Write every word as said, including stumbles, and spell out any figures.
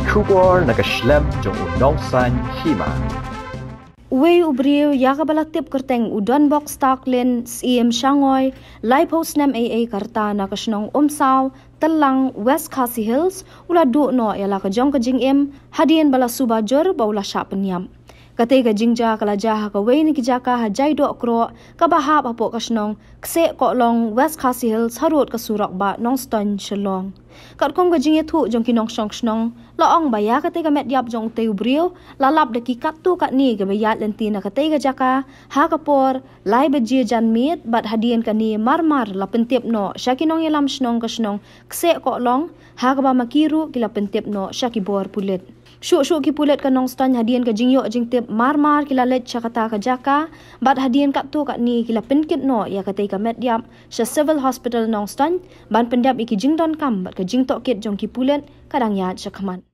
Khubor na ka shlem jong u nongsan hima. Uwei u briew ïa kaba la tip kyrteng u Donbok Starklin, Syiem Shangoi, laiphew snem ei ei ka rta, na ka shnong Umsaw, Tyllang, West Khasi Hills, u la duh noh ïa la ka jong ka jingim hadien ba la suba jur ba u la shah pynïap. Katei ka jingjia ka la jia ha kawei na ki jaka ha Jaidoh Kroh kaba hap hapoh ka shnong Kseh Kohlong, West Khasi Hills, harud ka surok ba Nongstoiñ Shillong. Katkum ka jingïathuh jong ki nongshong shnong, la ong ba ïa katei ka met ïap jong utei u briew la lap da ki katto katne kiba ïaid lynti na katei ka jaka ha ka por lai baje janmiet, bad hadien kane marmar la pyntip noh sha ki nongïalam shnong ka shnong Kseh Kohlong, ha kaba ma ki ruh ki la pyntip noh sha ki bor pulit. Shuh shuh ki pulit ka Nongstoiñ, hadien ka jingïoh jingtip, marmar ki la leit sha kata ka jaka, bad hadien katto katne ki la pynkit noh ïa katei ka met ïap sha Civil Hospital Nongstoiñ ban pyndep ïa ki jingdonkam, bad ka jingtohkit jong ki pulit ka dang ïaid shakhmat.